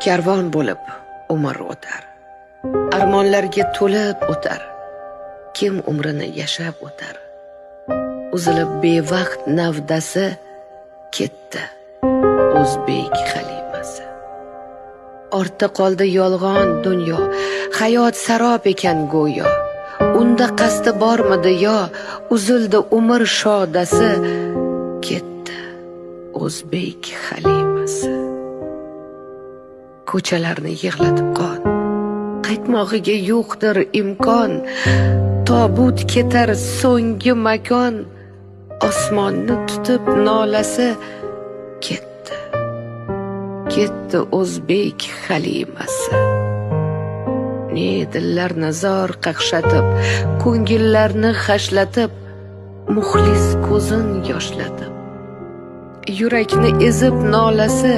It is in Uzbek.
Karvon bo'lib umr o'tar, armonlarga to'lib o'tar. Kim umrini yashab o'tar? Uzilib bevaqt navdasi, ketdi o'zbek Halimasi. Ortda qoldi yolg'on dunyo, hayot sarob ekan go'yo. Unda qasdi bormidi yo, uzildi umr shodasi, ketdi o'zbek Halimasi. Ko'chalarni yig'latib qon, qaytmog'iga yo'qdir imkon. Tobut ketar so'nggi makon, osmonni tutib nolasi, ketdi, ketdi o'zbek Halimasi. Ne dillarni zor qaqshatib, ko'ngillarni hashlatib, muxlis ko'zin yoshlatib, yurakni ezib nolasi,